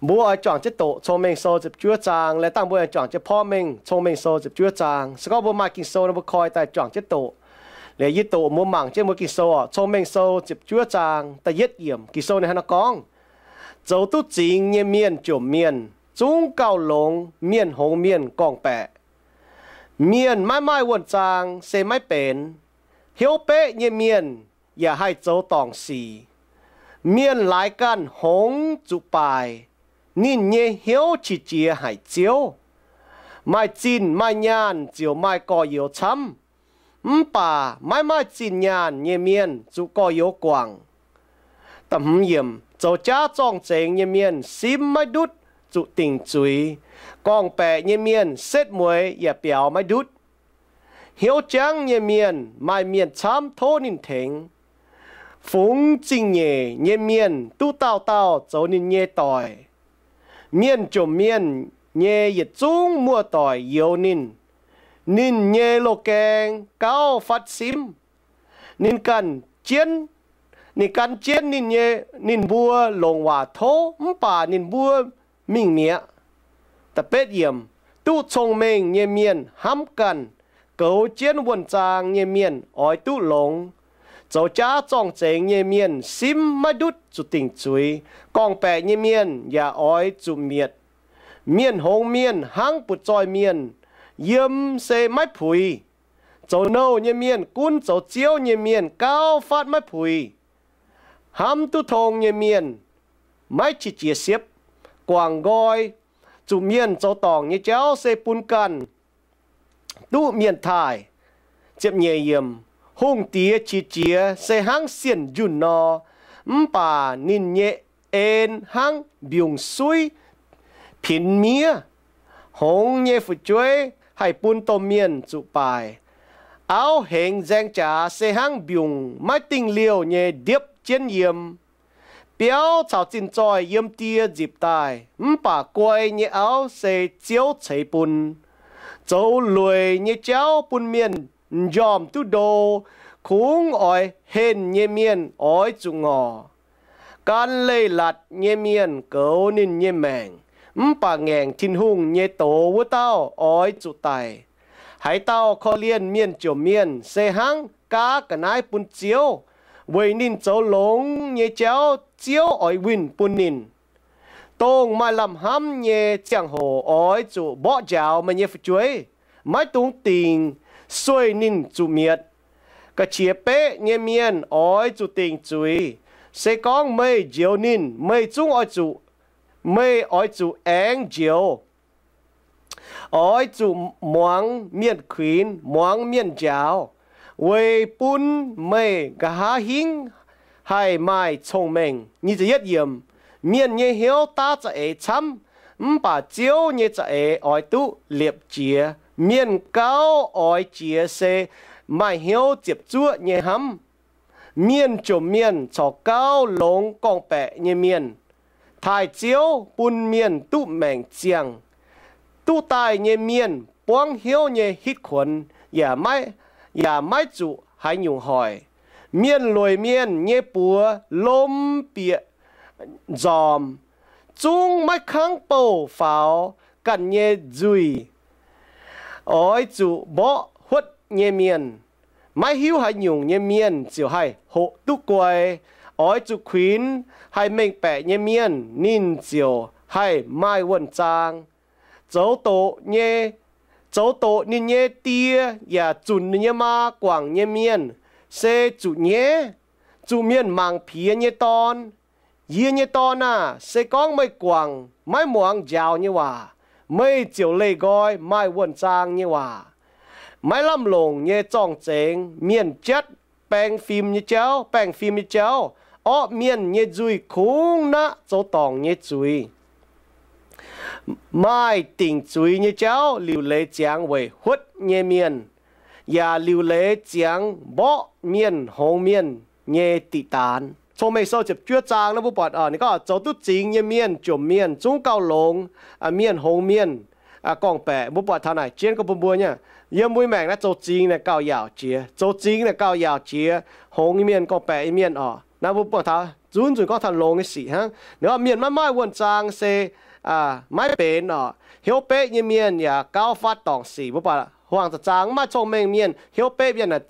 Mbuo oix juangc jienv doqc Cong-Mengh Sou ziepc juov zaang, laengz dangh mbuo juangc jienv Porv Mengh Cong-Mengh Sou ziepc juov zaang. Se gorngv mbuo maaih Ging-Sou nor, mbuo koi daaih juangc jienv doqc. Liuz yie doqc, mbuo mangc jienv mbuo Ging-Sou oc. Cong-Mengh Sou ziepc juov zaang da'yietv yiemc, Ging-Sou ninh hnangv naaiv gorngv, Zoux duqv zingx nyei mienh jomc mienh, zungv gauh longx mienh hngongx mienh gorngv-baeqc. Mienh maiv maaih wuonh zaang se maiv benx. Hnyouv beqv nyei mienh yaac haih zoux dorngc sic. Mienh laaix ganh hngongx zuqc baaic, ninh nyei hnyouv qiex jiez haic Ziouv. Maaih zinh maaih nyaanh ziouc maaih gorx-youz camv, mv baac maiv maaih zinh nyaanh nyei mienh zuqc gorx-youz guangc. Zoux jaav zorng-zengx nyei mienh simv maiv ndutv zuqc dingc zuiz. Gorngv-baeqc nyei mienh setv mueiz yaac biaux maiv ndutv. Hnyouv jangv nyei mienh maaih mienh camv tov ninh tengx. Fungx zingh nyeic nyei mienh duqv dauh dauh zoux ninh nyei doic. Mienh jomc mienh nyei yietc zungv muoz-doic youx ninh. Ninh nyei loz-gaeng gauh fatv simv. Ninh ganh jienv, ninh gan jienv ninh nyei, ninh mbuo longc waac tov, mv baac ninh mbuo mingh mi'aqv. Duqv cong-mengh nyei mienh hnamv ganh, goux jienv wuonh zaang nyei mienh oix duqv longx. Zoux jaav zorng-zengx nyei mienh simv maiv ndutv zuqc dingc zuiz. Gorngv-baeqc nyei mienh yaac oix zuqc mietc. Mienh hngongx mienh hnangv butv-zoih mienh, yiem se maiv puix. Zoux nouh nyei mienh gunv zoux ziouv nyei mienh gauh fatv maiv puix. Hnamv duqv tong nyei mienh maiv qiex jiez siepv. Guangc nqoi zuqc mienh zoux dorngc nyei jauv se bun ganh duqv mienh taaih. Hungh diex qiex jiez se hnangv sienh njunh nor, mv baac ninh nyei en hnangv mbiungc-suiv pinx miev. Hngongx nyei fu'jueiv haih bun domh mienh zuqc baaic. Auv hengx nzaeng jaax se hnangv mbiungc maiv dingh liouh nyei ndiepv jienv yiem. Biauv caux zinh zoih yiem die nzipc daaih, mv baac guai nyei auv se Ziouv ceix bun. Zoux lueic nyei jauv bun mienh m'njormh duqv ndo, kungx oix henh nyei mienh oix zuqc ngorc. Gan leiz-latc nyei mienh goux ninh nyei maengc, mv baac ngaengc Tin-Hungh nyei doz wuov dauh oix zuqc daic. Haaix dauh korv-lienh mienh jomc mienh se hnangv gaav ga'naaiv bun Ziouv, weic ninh zoux longx nyei jauv Ziouv oix winh bun ninh. Dongh maaih lamh hnamv nyei ziangh hoc oix zuqc mborqv njaaux meih nyei fu'jueiv, maiv dungx dingc, sueih ninh zuqc mietc. Ga'qiex beqv nyei mienh oix zuqc dingc zuiz. Se gorngv meih njoux ninh, meih zungv oix zuqc, meih oix zuqc aengx njoux. Oix zuqc muangx mienh kuinx, muangx mienh njaaux, weic bun meih nqa'haav hingv haih maaih cong-mengh. Mienh nyei hnyouv daav za'eix camv, mv baac Ziouv nyei za'eix oix duqv liepc jiez. Mienh gauh oix jiex se maaih hnyouv ziepc zuoqv nyei hnamv. Mienh jomc mienh corc gauh longx gorngv-baeqc nyei mienh. Taaih Ziouv bun mienh duqv maengc ziangh. Duqv daaih nyei mienh buangv hnyouv nyei hitv kuonx, yaac maiv, yaac maiv zuqc haaix nyungc hoic. Mienh lueic mienh nyei buoz lom bieqc nzormc, zungv maiv kangv bouh faaux ganh nyei nzuih. Oix zuqc mborqv huotv nyei mienh. Maiv hiuv haaix nyungc nyei mienh ziouc haih hoqc duqv guai. Oix zuqc kuinx haih mengh baeqc nyei mienh, ninh ziouc haih maaih wuonh zaang. Zoux doqc nyei, zoux doqc ninh nyei die yaac zunc ninh nyei maa guangc nyei mienh se zuqc nyaiv. Zuqc mienh mangc piex nyei dorn. Yie nyei dorn aah! Se gorngv meih guangc, maiv muangx njaaux nyei waac, meih ziouc leih nqoi maaih wuonh zaang nyei waac. Maiv lamh longc nyei zorng-zengx, mienh jatv baeng fim nyei jauv, baengh fim nyei jauv. Orqv mienh nyei nzuih kungx naqv zoux dorngc nyei zuiz. Maaih dingc zuiz nyei jauv liuc leiz ziangx weic huotv nyei mienh, yaac liuc leiz ziangx mborqv mienh hngongx mienh nyei diqc daanx. Cong-Mengh Sou ziepc juov zaang naaiv mbuo buatc, ninh gorngv zoux duqv zingx nyei mienh jomc mienh zungv gauh longx mienh hngongx mienh gorngv-baeqc. Mbuo buatc taux naaic jienv gorngv bun mbuo nyei, yiem mbuo maengc naaiv zoux zingx naaic gauh yaauc jiex, zoux zingx naaic gauh yaauc jiex, hngongx nyei mienh gorngv-baeqc nyei mienh oc. Naaiv mbuo buatc taux zunv nzunc gorngv taux longx nyei sic hnangv. Ninh gorngv mienh maiv maaih wuonh zaang se maiv benx oc. Hnyouv beqv nyei mienh yaac gauh fatv dorngc sic. Mbuo buatc huaang za'zaang maiv maaih cong-mengh mienh, hnyouv beqv mienh.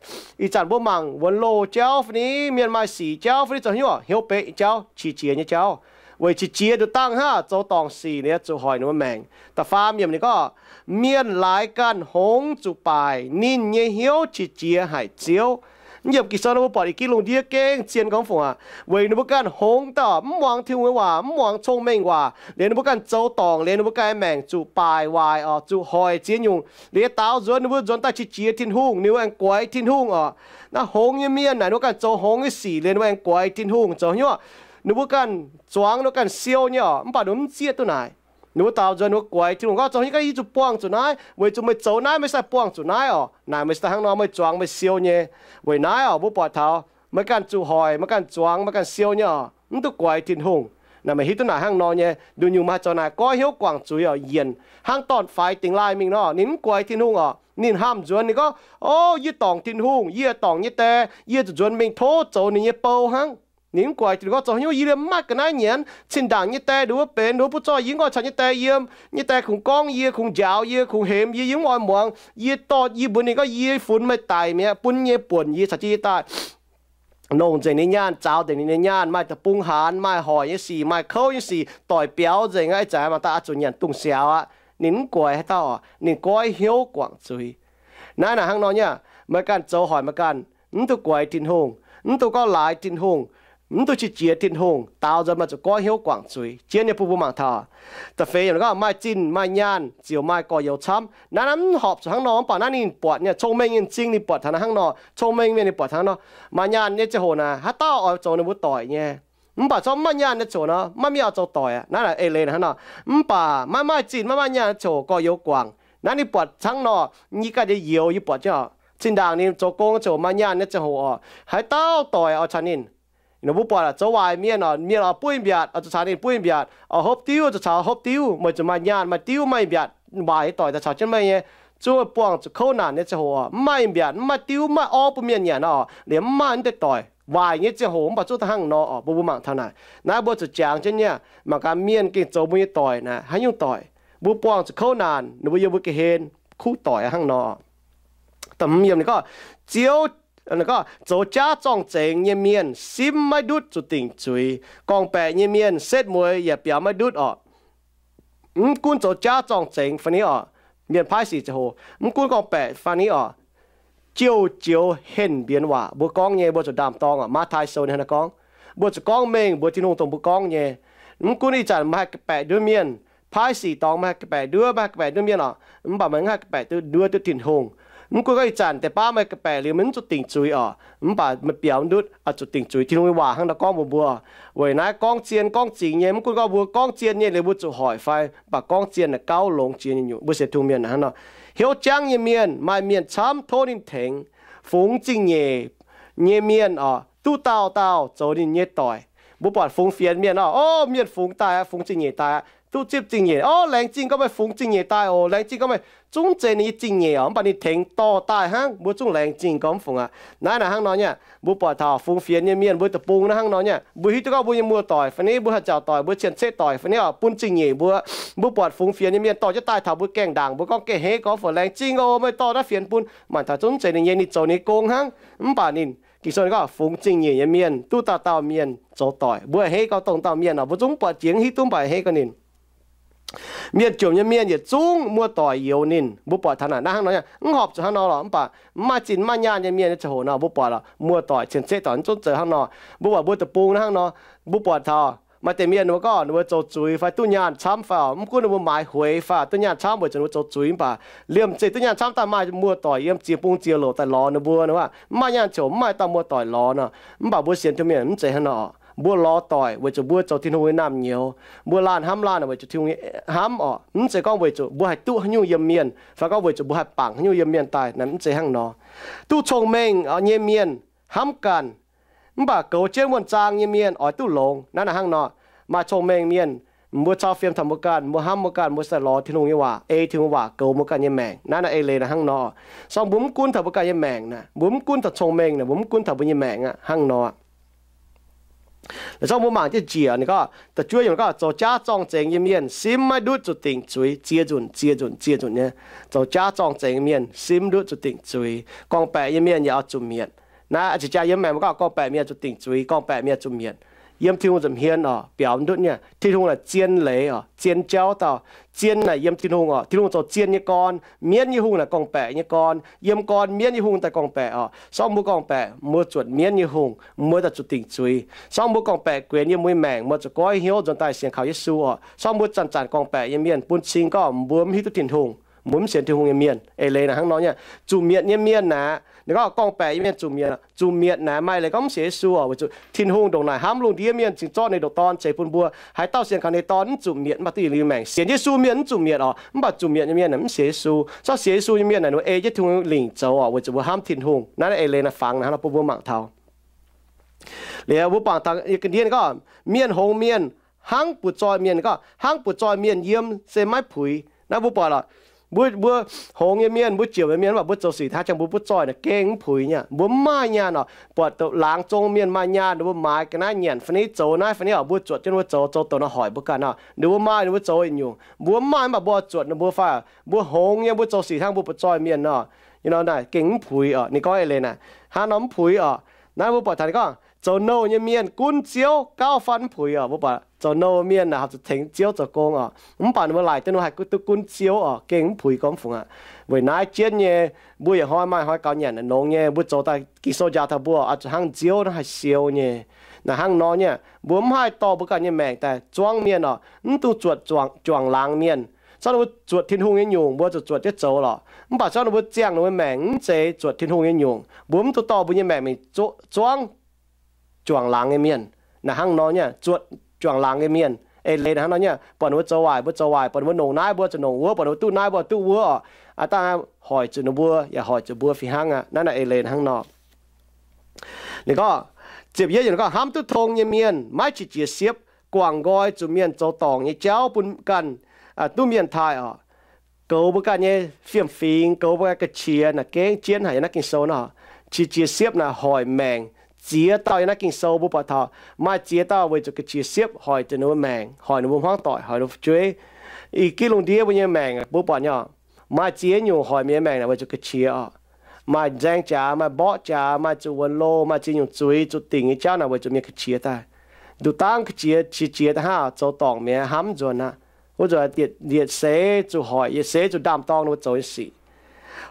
Ih zanc mbuo mangc wuonx loh jauv fai ni, mienh maaih sic jauv fai ni, zoux hnyouv, hnyouv beqv jauv, qiex jiez nyei jauv. Weic qiex jiez nduqc dangh hnangv zoux dorngc sic, ninh zuqc hoic ninh mbuo maengc. Da'faam yiemc ninh gorngv, mienh laaix ganh hngongx zuqc baaic, ninh nyei hnyouv qiex jiez haic Ziouv. Mv yiemc Ging-Sou nor mbuo buatc i gin lungh ndiev gengh zien gorngv fungc aqv. Weic ninh mbuo ganh hngongx daaih mv muangx Tin-Hungh nyei waac, mv muangx cong-mengh waac, liuz ninh mbuo ganh zoux dorngc, liuz ninh mbuo ganh maengc zuqc baaic waaic oc, zuqc hoic ziex nyungc. Liuz daaux nzuonx ninh mbuo nzuonx daaih qiex jiez Tin-Hungh, ninh mbuo aengx guaix Tin-Hungh oc. Naaiv hngongx nyei mienh naaic ninh mbuo ganh zoux hngongx nyei sic, liuz ninh mbuo aengx guaix Tin-Hungh, zoux hnyouv. Ninh mbuo ganh zuangx ninh mbuo ganh siou nyei oc, mv baac ninh mbuo mv zieqv duqv naaic. Ninh mbuo daaux nzuonx ninh mbuo guaix Tin-Hungh gorngv, zoux hnyouv ganh yie zuqc buangh zuqc naaiv, weic zuqc meih zoux naaiv meih sai buangh zuqc naaiv oc. Naaic meih sai daaih hnangv nor, meih zuangx meih siou nyei. Weic naaiv oc, mbuo buatc taux meih ganh zuqc hoic, meih ganh zuangx, meih ganh siou nyei oc, mv duqv guaix Tin-Hungh. Naaic meih hiuv duqv naaic hnangv nor nyei, nduqc nyungc meih haih zoux naaic goiv hnyouv guangc zuiz oc, yienc hnangv dorn-faix dingx laaih mingh nor, ninh mv guaix Tin-Hungh oc. Ninh hnamv nzuonx ninh gorngv, o, yie dorngc Tin-Hungh, yie dorngc nyei die, yie zuqc nzuonx mingh tov zoux ninh nyei bou hnangv. Ninh mv guaix Tin-Hungh gorngv, zoux hnyouv yie liemh mv maaih ga'naaiv nyienz, cin-ndaangc nyei die nduqc wuov benx, nduqc wuov butv zorqv yie mv gorngv caux nyei die yiem, nyei die kungx gorngv yie, kungx njaaux yie, kungx hemx yie, yie mv oix muangx. Yie dorh, yie mbuox ninh gorngv, yie funx meih daic mi'aqv, bun nyei buonc yie caux jienv yie daaih. Longc nzengc ninh nyaanh, zaaux nzengc ninh nyaanh, maaih deic-bung haanz, maaih hoic nyei sic, maaih kouv nyei sic, doic biaux nzengc aqv, ih zanc mangc daaih oix zuqc nyanc dungz siaaux aqv. Ninh mv guaix haaix dauh oc, ninh goiv hnyouv guangc zuiz. Naaiv naaic hnangv nor nyei, meih ganh zoux hoic meih ganh, mv duqv guaix Tin-Hungh, mv duqv gorngv laaix Tin-Hungh, mv duqv qiex jiez Tin-Hungh, daaux nzuonx maaih zuqc goiv hnyouv guangc zuiz. Jienv nyei bun mbuo mangc taux da'feix yiemc gorngv maaih zinh maaih nyaanh ziouc maaih gorx-youz camv. Naaiv naaiv mv horpc zuqc hnangv nor, mv baac naaiv ninh buatc nyei, cong-mengh nyei m'zing ninh buatc taux naaiv hnangv nor, cong-mengh mienh ninh buatc taux hnangv nor. Maaih nyaanh nyei ziangh hoc naaic, haaix dauh oix zoux ninh mbuo doic nyei. Mv baac corc mv maaih nyaanh nyei ziangh hoc nor, maiv maaih mienh oix zoux doic aqv. Naaiv naaic eix leiz hnangv nor. Mv baac maiv maaih zinh maiv maaih nyaanh nyei ziangh hoc gorx-youz guangc. Naaiv ninh buatc hnangv nor, yie ganh nyei youz yie buatc jienv oc. Cin-ndaangc ninh zoux gong nyei ziangh hoc maaih nyaanh nyei ziangh hoc oc, haaix dauh doic oix caux ninh. Mbuo buatc zoux waaic mienh oc, mienh oix buov mbiatc oix zuqc caux ninh buov mbiatc, oix hopv diuv zuqc caux hopv diuv, meih zuqc maaih nyaanh maaih diuv maaih mbiatc, waaic nyei doic daaih caux jienv meih nyei. Zuov buangh zuqc kouv naanc nyei ziangh hoc oc, mv maaih mbiatc mv maaih diuv mv maaih orv bun mienh nyanc oc, liemh mv maaih naaiv deix doic. Waaic nyei ziangh hoc mv baac zuqc daaih hnangv nor oc, mbuo mbuo mangc taux naaic. Naaiv mbuo zuqc jangx jienv nyei, mangc gaax mienh gengh zoux mbuo nyei doic naaic haaix nyungc doic. Mbuo buangh zuqc kouv naanc ninh mbuo yiem mbuo ga'hlen kuv doic hnangv nor. Gorngv, Ziouv, gorngv, zoux jaav zorng-zengx nyei mienh simv maiv ndutv zuqc dingc zuiz. Gorngv-baeqc nyei mienh setv mueiz yaac biaux maiv ndutv oc. Mv gunv zoux jaav zorng-zengx fai ni oc, mienh paaiv sic ziangh hoc, mv gunv gorngv-baeqc fai ni oc, jiouv joux henh mbienx waac mbuo gorngv nyei, mbuo zuqc ndaam-dorng oc. Matv^taai Sou ninh hnangv naaiv gorngv, mbuo zuqc gorngv mengh mbuox Tin-Hungh dongh mbuo gorngv nyei. Mv gunv ih zanc meih haih ga'baeqc nduov mienh, paaiv sic dorngx meih haih ga'baeqc nduov, meih haih ga'baeqc nduov mienh oc, mv baac meih mv haih ga'baeqc duqv nduov duqv Tin-Hungh. Mv gunv gorngv ih zanc deix baav meih ga'baeqc liuz meih mv zuqc dingc zuiz oc, mv baac meih biaux mv ndutv oix zuqc dingc zuiz. Tin-Hungh nyei waac hnangv naaiv gorngv mbuox mbuo. Weic naaiv gorngv zien gorngv zingx nyei, mv gunv gorngv mbuo gorngv zien nyei liuz mbuo zuqc hoic fai, mv baac gorngv zien naaic gauh longx jiex nyei nyungc. Mbuo sienx Tin-Hungh mienh hnangv nor. Hnyouv jangv nyei mienh maaih mienh camv tov ninh tengx. Fungx zingh nyeic nyei mienh oc, duqv dauh dauh zoux ninh nyei doic. Mbuo buatc fungx fienx mienh oc, o, mienh fungx daaih aqv, fungx zingh nyeic daaih aqv, duqv zipv zingh nyeic, o, laengz zingh gorngv meih fungx zingh nyeic daaih oc, laengz zingh gorngv meih zungv zeiz ninh nyei zingh nyeic oc, mv baac ninh tengx dorh daaih hnangv, mbuo zungv laengz zingh gorngv mv fungx aqv. Naaiv naaic hnangv nor nyei, mbuo buatc taux fungx fienx nyei mienh mbuo deic-bung naaiv hnangv nor nyei, mbuo hiuv duqv gorngv mbuo nyei muoz-doic fai ni, mbuo haih nziaauc doic, mbuo cien-ceqv doic fai ni oc, bun zingh nyeic mbuo. Mbuo buatc fungx fienx nyei mienh dorh jienv daaih taux mbuo gaengh ndaangc, mbuo gorngv gaengh hei gorngv fai laengz zingh oc, meih dorh naaiv fienx bun. Maaih taux zungv zeiz ninh nyei, ninh zoux ninh nyei gong hnangv. Mv baac ninh, Ging-Sou ninh gorngv fungx zingh nyeic nyei mienh, duqv dauh dauh mienh zoux doic. Mbuo hei gorngv dongh dauh mienh oc, mbuo zungv buatc jiex hiuv duqv mv baac hei gorngv ninh. Mienh jomc nyei mienh yietc zungv muoz-doic youx ninh. Mbuo buatc taux naaic naaiv hnangv nor, mv horpc zuqc hnangv nor lorqc, mv baac mv maaih zinh mv maaih nyaanh nyei mienh nyei ziangh hoc nor, mbuo buatc lorqc muoz-doic cien-ceqv doic zungv zoux hnangv nor. Mbuo buatc mbuo deic-bung naaiv hnangv nor, mbuo buatc taux maaih deix mienh ninh mbuo gorngv ninh mbuo zoux zuiz fai duqv nyaanh camv fai oc, mv gunv ninh mbuo maaiz hueix fai duqv nyaanh camv weic zuqc ninh mbuo zoux zuiz, mv baac liemh zeih duqv nyaanh camv daaih maaih muoz-doic yiem ziex bung ziex louc daaih lorz ninh mbuo nor, mv maaih nyaanh ziouc mv maaih dauh muoz-doic lorz nor. Mv baac mbuo sienx Tin-Hungh mienh mv zeiz hnangv nor. Mbuo lorz doic weic zuqc mbuo zoux Tin-Hungh nyei naamh nyouz. Mbuo laanh hnamv laanh weic zuqc Tin-Hungh hnamv oc. Mv zeiz gorngv weic zuqc mbuo haih duqv haaix nyungc yiem mienh fai gorngv weic zuqc mbuo haih bangc haaix nyungc yiem mienh daaih, mv zeiz hnangv nor. Duqv cong-mengh nyei mienh hnamv ganh, mv baac goux jienv wuonh zaang nyei mienh oix duqv longx. Naaiv naaic hnangv nor, maaih cong-mengh mienh, mbuo cau fiem taux mbuo ganh, mbuo hnamv mbuo ganh, mbuo sai lorz Tin-Hungh nyei waac, ei Tin-Hungh waac goux mbuo ganh nyei maengc. Naaiv naaic eix leiz naaic hnangv nor. Sorng mbuo mv gunv taux mbuo ganh nyei maengc naaic, mbuo mv gunv taux cong-mengh naaic, mbuo mv gunv taux mbuo nyei maengc aqv, hnangv nor. Laaix zorqv mbuo mangc jienv njiec, ninh gorngv da'juov yiemc gorngv, zoux jaav zorng-zengx nyei mienh simv maiv ndutv zuqc dingc zuiz. Ziex nzunc, ziex nzunc, ziex nzunc nyei. Zoux jaav zorng-zengx nyei mienh simv ndutv zuqc dingc zuiz. Gorngv-baeqc nyei mienh yaac oix zuqc mietc. Naaiv ziex jaa yiem maengx mbuo gorngv gorngv-baeqc mienh zuqc dingc zuiz, gorngv-baeqc mienh zuqc mietc. Yiem Tin-Hungh nza'hmien oc, biaux ndutv nyei. Tin-Hungh naaic zien leiz oc, zien jauv dauh. Zien naaic yiem Tin-Hungh oc. Tin-Hungh zoux zien nyei gorn. Mienv nyei hungh naaic gorngv-baeqc nyei gorn. Yiem gorn mienv nyei hungh daaih gorngv-baeqc oc. Sorng mbuo gorngv-baeqc, mbuo zuotc mienv nyei hungh, mbuo daaih zuqc dingc zuiz. Sorng mbuo gorngv-baeqc guenx yiem mbuo nyei maengc, mbuo zuqc goiv hnyouv nzuonx daaih sienx kaux Yesu oc. Sorng mbuo zanc-zanc gorngv-baeqc nyei mienh bun cing gorngv mbuo mv hiuv duqv Tin-Hungh, mbuo mv sienx Tin-Hungh nyei mienh. Eix leiz naaic hnangv nor nyei. Zuqc mietc nyei mienh naaic, ninh gorngv gorngv-baeqc nyei mienh zuqc mietc. Zuqc mietc naaic maaih leiz gorngv mv sienx Yesu oc, weic zuqc Tin-Hungh ndongc naaic hnamv lungh ndiev mienh cingx zorqv ninh ndoqc Dorn ceix bun mbuo. Haaix dauh sienx kaux ninh nyei Dorn mv zuqc mietc, mv baac duqv yietc liuz maengc. Sienx Yesu mienh mv zuqc mietc oc, mv baac zuqc mietc nyei mienh naaic mv sienx Yesu. Zorqv sienx Yesu nyei mienh naaic ninh mbuo ei jienv Tin-Hungh lingc zoux oc, weic zuqc mbuo hnamv Tin-Hungh. Naaiv eix leiz naaic fangx naaic hnangv nor bun mbuo mangc taux. Liuz mbuo bangc taux ga'ndiev gorngv, mienh hngongx mienh hnangv butv-zoih mienh, gorngv hnangv butv-zoih mienh yiem se maiv puix. Naaiv mbuo buatc lorqc, mbuo, mbuo hngongx nyei mienh, mbuo ziouc nyei mienh, mv baac mbuo zoux sic hnangv jangx mbuo butv-zoih naaic gengh mv puix nyei. Mbuo mv maaih nyaanh oc. Buatc laangz zong mienh maaih nyaanh, ninh mbuo maaiz ga'naaiv nyanc fai niv, zoux naaiv fai niv oc, mbuo zuotc jienv ninh mbuo zoux, zoux douc nor hoic mbuo ganh oc. Ninh mbuo maaih ninh mbuo zoux yietc nyungc, mbuo mv maaih, mv baac mbuo zuotc ninh mbuo fai? Mbuo hngongx nyei, mbuo zoux sic hnangv mbuo butv-zoih mienh nor. Yie nor naaic gengh mv puix oc. Ninh gorngv eix leiz naaic hnangv nor mv puix oc. Naaiv mbuo buatc taux ninh gorngv zoux nouh nyei mienh gunv Ziouv gauh fai mv puix oc. Mbuo buatc zoux nouh mienh naaic haih zuqc tengx Ziouv zoux gong oc, mv baac ninh mbuo laaic jienv ninh haih duqv gunv Ziouv oc, gengh mv puix gormx fungc aqv. Weic naaiv jienv nyei, mbuo yaac hnoi maaih hnoi gaux nyanc longx nyei, mbuo zoux daaih Ging-Sou njaaux taux mbuo oix zuqc hnangv Ziouv naaiv haih siou nyei. Naaic hnangv nor nyei, mbuo mv haih dorh mbuo ganh nyei maengc daaih zuangv mienh oc, mv dungx zuotc juangc, juangc laangz mienh. Zorqv ninh mbuo zuotc Tin-Hungh nyei nyungc, mbuo zuqc zuotc jienv zoux lorqc. Mv baac zorqv ninh mbuo ziangh ninh mbuo maengc mv zeiz zuotc Tin-Hungh nyei nyungc, mbuo mv dungx dorh mbuo nyei maengc mingh zuangv juangc laangz nyei mienh. Naaic hnangv nor nyei, zuotc juangc laangz nyei mienh. Eix leiz naaic hnangv nor nyei, buatc ninh mbuo zoux waaic, mbuo zoux waaic, buatc ninh mbuo nongc naaiv, mbuo zuqc nongc wuov, buatc ninh mbuo duqv naaiv, mbuo duqv wuov oc. Aav dangh hoic zuqc ninh mbuo, yaac hoic zuqc mbuo fih hnangv aqv. Naaiv naaic eix leiz hnangv nor. Ninh gorngv, ziepc yietv yiemc gorngv, hnamv duqv tong nyei mienh maiv qiex jiez siepv, guangc nqoi zuqc mienh zoux dorngc nyei jauv bun ganh duqv mienh taaih oc. Goux mbuo ganh nyei fiem-fingx, goux mbuo ganh ga'qiex naaic gengh jienv haic yiem naaiv Ging-Sou nor. Qiex jiez siepv naaic hoic maengc ziex dauh yiem naaiv Ging-Sou mbuo buatc taux. Maaih ziex dauh weic zuqc ga'qiex siepv hoic zuqc ninh mbuo maengc, hoic ninh mbuo hmuangv doic, hoic ninh mbuo fu'jueiv. Ih gitv lungh ndiev mbuo nyei maengc mbuo buatc nyei oc, maaih ziex nyungc hoic mienh maengc naaic weic zuqc ga'qiex oc. Maaih nzaeng jaax, maaih mborqv jaax, maaih zuqc wuonx loh, maaih ziex nyungc zuiz zuqc dingc nyei jauv naaic weic zuqc mienh ga'qiex daaih. Nduqc dangv ga'qiex, qiex jiez daaih hnangv zoux dorngc mi'aqv, hnamv nzuonx aqv. Wuov nzunc yietc seix zuqc hoic, yietc seix zuqc ndaam-dorng ninh mbuo zoux nyei sic.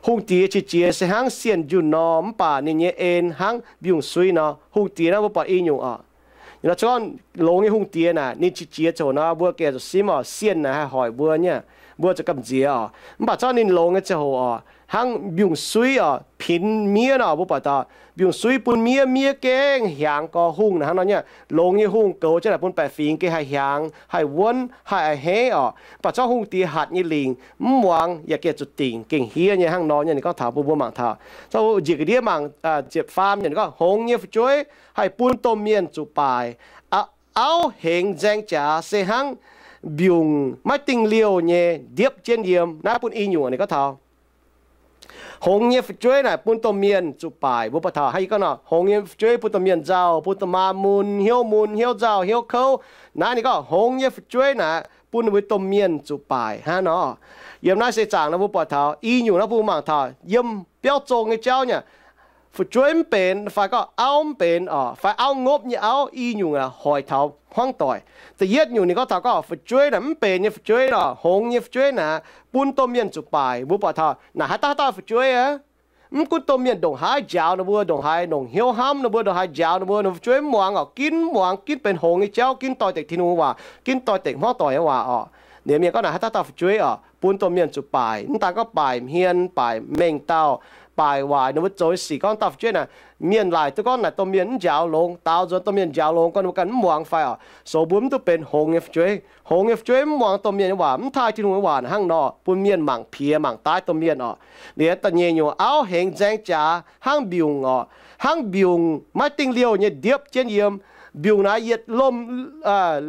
Hungh diex qiex jiez se hnangv sienh njunh nor, mv baac ninh nyei en hnangv mbiungc-suiv nor. Hungh diex naaiv mbuo buatc i nyungc oc. Ih hnoi gorngv longx nyei hungh diex naaic, ninh qiex jiez ziangh hoc nor, mbuo gengh zuqc simv oc, sienh naaic haih hoic mbuo nyei, mbuo zuqc gamh nziex oc. Mv baac zorqv ninh longx nyei ziangh hoc oc, hnangv mbiungc-suiv oc, pinx miev nor, mbuo buatc taux mbiungc-suiv bun miev, miev gengh hiaangx gorx. Hungh naaic hnangv nor nyei, longx nyei hungh goux jienv naaic bun baeqc fingx gengh haih hiaangx, haih wuonv, haih a'hneiv oc. Mv baac zorqv hungh diex hatc nyei lingc mv muangx yaac gengh zuqc dingc, gengh hiev nyei. Hnangv nor nyei ninh gorngv taux bun mbuo mangc taux. Zorqv jiex ga'ndiev mangc ziepc faam yiemc gorngv, hngongx nyei fu'jueiv haih bun domh mienh zuqc baaic. Auv hengx nzaeng jaax se hnangv mbiungc maiv dingh liouh nyei ndiepv jienv yiem. Naaiv bun i nyungc ninh gorngv taux hngongx nyei fu'jueiv naaic bun domh mienh zuqc baaic. Mbuo buatc taux hnangv yie gorngv nor, hngongx nyei fu'jueiv bun domh mienh nzauh, bun domh maa mun, hnyouv mun, hnyouv nzauh, hnyouv kouv. Naaiv ninh gorngv hngongx nyei fu'jueiv naaic bun ninh mbuo domh mienh zuqc baaic hnangv nor. Yiem naaiv seix zaangc nor mbuo buatc taux i nyungc naaiv bun mbuo mangc taux yiem biauv zong nyei jauv nyei. Fu'jueiv mv benx fai gorngv auv mv benx oc, fai auv ngopv nyei auv, i nyungc hoic taux hmuangv doic. Da'yietv nyungc ninh gorngv taux gorngv fu'jueiv naaic mv benx nyei fu'jueiv nor, hngongx nyei fu'jueiv naaic bun domh mienh zuqc baaic. Mbuo buatc taux naaic haaix dauh haaix dauh fu'jueiv aqv. Mv gunv domh mienh ndongc haaix njaaux ninh mbuo, ndongc haaix longc hnyouv hnamv ninh mbuo, ndongc haaix njaaux ninh mbuo, ninh mbuo fu'jueiv mv muangx oc, ginv mv muangx, ginv benx hngongx nyei jauv, ginv doix-dekc Tin-Hungh nyei waac, ginv doix-dekc hmuangv doic nyei waac oc. Liuz mienh gorngv naaic haaix dauh dauh fu'jueiv oc, bun domh mienh zuqc baaic. Mv daan gorngv baaic hmien, baaic mengh dauh, baaic waaic ninh mbuo zoux nyei sic. Gorngv dauh fu'jueiv naaic, mienh laaic duqv gorngv naaic domh mienh mv njaaux longx, daaux nzuonx domh mienh njaaux longx, gorngv ninh mbuo ganh mv muangx fai oc. Sou mbuo mv duqv benx hngongx nyei fu'jueiv. Hngongx nyei fu'jueiv mv muangx domh mienh nyei waac, mv taaih Tin-Hungh nyei waac hnangv nor, bun mienh mangc piex mangc daaih domh mienh oc. Liuz da'nyeic nyungc auv hengx nzaeng jaax hnangv mbiungc oc, hnangv mbiungc maiv dingh liouh nyei ndiepv jienv yiem. Mbiungc naaic yietc lomh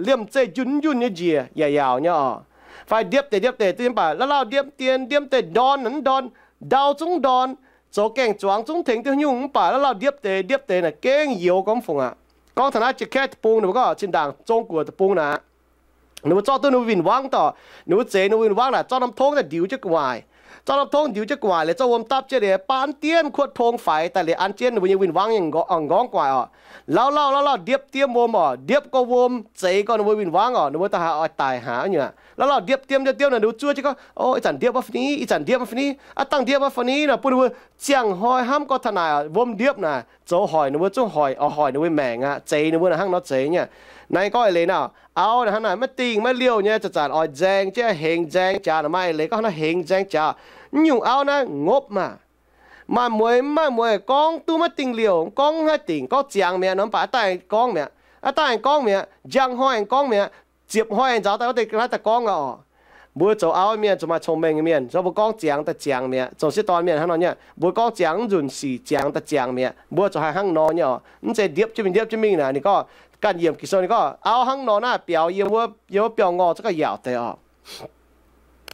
liemh zeih njunh njunh nyei njiec yaac yaauc nyei oc. Fai ndiepv deix ndiepv deix duqv mv baac lauh lauh ndiepv deix ndiepv deix ndorn mv ndorn, ndau zungv ndorn, zoux gaeng-zuangx zungv tengx duqv nyungc mv baac lauh lauh ndiepv deix ndiepv deix naaic gengh youx gormx fungc aqv. Gorngv taux naaiv jacket deic-bung, ninh mbuo gorngv zinh ndaangc Zong-Guoqv deic-bung naaic, ninh mbuo zorqv duqv ninh mbuo win-wangv dorh, ninh mbuo zeix ninh mbuo win-wangv naaic, zorqv norm tongv daaih ndiux jienv gu'nguaaic, zorqv norm tongv ndiux jienv gu'nguaaic liuz, zorqv wuom dapv jienv liuz, baan dien kuotv tong faix daaih liuz, an jienv ninh mbuo nyei win-wangv nyei nqorngv gu'nguaaic oc. Lauh lauh lauh lauh ndiepv dien wuom oc, ndiepv gorx wuom, zeix gorx ninh mbuo win-wangv oc, ninh mbuo daaih haih oix daic haic nyei. Lauh lauh ndiepv dien ndiepv dien naaic, ninh mbuo zuov jienv gorngv, o, ih zanc ndiepv wuov fai ni, ih zanc ndiepv wuov fai ni, ih zanc ndiepv wuov fai ni nor, bun ninh mbuo ziangh hnoi hnamv gorngv taux naaic wuom ndiepv naaic zoux hoic ninh mbuo zungv hoic, oix hoic ninh mbuo maengc aqv, zeix ninh mbuo naaic hnangv nor zeix nyei. Naaiv gorngv eix leiz naaic, auv naaic hnangv naaic maiv dingh maiv liouh nyei, zanc-zanc oix nzaeng jienv hengx nzaeng jaax, naaiv maaih eix leiz gorngv hnangv hengx nzaeng jaax. Mv nyungc auv naaiv ngopv maah! Maaih mueiz mv maaih mueiz, gorngv duqv maiv dingh liouh, gorngv mv haih dingc, gorngv ziangx mi'aqv nor, mv baac aav dangh aengx gorngv mi'aqv, aav dangh aengx gorngv mi'aqv, njang hnoi aengx gorngv mi'aqv, ziepc hnoi aengx nzaaux daaih wuov deix ga'naaiv daaih gorngv aqv oc. Mbuo zoux auv mienh zuqc maaih cong-mengh nyei mienh, se mbuo gorngv ziangx daaih ziangx mi'aqv. Zoux sieqv dorn mienh hnangv nor nyei, mbuo gorngv ziangx mv nzunc sic, ziangx daaih ziangx mi'aqv. Mbuo zuqc haih hnangv nor nyei oc. Mv zeiz ndiepv jienv mingh ndiepv jienv mingh naaic, ninh gorngv ganh yiemc Ging-Sou ninh gorngv auv hnangv nor naaiv biaux yiem wuov, yiem wuov biauv-ngorh zungv gauh yaauc deix oc.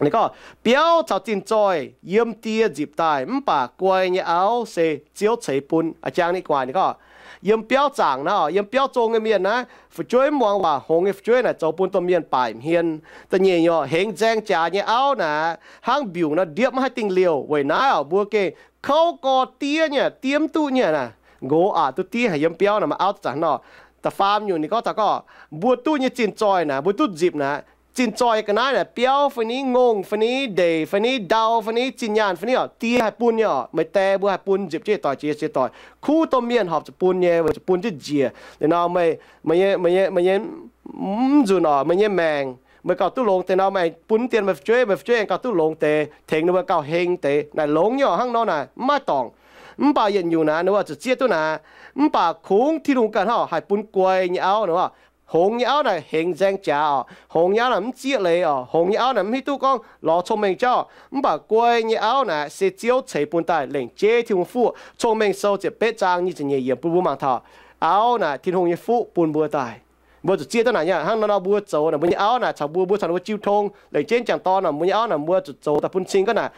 Ninh gorngv, biauv caux zinh zoih yiem die nzipc daaih, mv baac guai nyei auv se Ziouv ceix bun. A'jang ninh guaax ninh gorngv, yiem biauv zaangc naaiv oc, yiem biauv zong nyei mienh naaiv, fu'jueiv mv muangx waac, hngongx nyei fu'jueiv naaic zoux bun domh mienh baaic hmien. Da'nyeic nyei oc, hengx nzaeng jaax nyei auv naaic hnangv mbiungc nor, ndiepv maiv haih dingh liouh. Weic naaiv oc, mbuo gengh kouv gorx diev nyei, diev mv duqv nyei naaic. Nqox aqc duqv diev haic, yiem biauv naaic maaih auv zanc hnangv nor. Da'faam nyungc ninh gorngv taux gorngv mbuo duqv nyei zinh zoih naaic, mbuo duqv nzipc naaic, zinh zoih ga'naaiv naaic, biauv fai ni, ngongh fai ni, ndeic fai ni, ndau fai ni, zinh nyaanh fai ni oc, die haih bun nyei oc. Meih die mbuo haih bun nzipc jienv doic jiex jiex doic. Kuv domh mienh horpc zuqc bun nyei, weic zuqc bun jienv njiec. Liuz nor meih, meih nyei, meih nyei, meih nyei mv nzunc oc, meih nyei maengc, meih gauh duqv longx deix nor, meih bun dien meih fu'jueiv, meih fu'jueiv aengx gauh duqv longx deix, tengx ninh mbuo gauh heng deix. Naaic longx nyei oc, hnangv nor naaic mv maaih dorngc. Mv baac yietc nyungc naaic ninh mbuo zuqc zieqv duqv naaic, mv baac kungx Tin-Hungh ganh hnangv haaix bun guai nyei auv nor. Hngongx nyei auv naaic hengx nzaeng jaax oc, hngongx nyei auv naaic mv zieqv leiz oc, hngongx nyei auv naaic mv hiuv duqv gorngv lorz cong-mengh jauv. Mv baac guai nyei auv naaic se Ziouv ceix bun daaih, lengc jeiv Tin-Hungh fuqv. Cong-Mengh Sou ziepc betv zaang nyic ziepc nyeic yiemc bun mbuo mangc taux auv naaic Tin-Hungh nyei fuqv bun mbuo daaih. Mbuo zuqc zieqv duqv naaic nyei. Hnangv nor nor mbuo zoux naaic, mbuo nyei auv naaic caux mbuo, mbuo caux ninh mbuo jiu tong. Lengc jeiv jangc dorn naaic, mbuo nyei auv naaic mbuo zuqc zoux daaih bun cing gaax naaic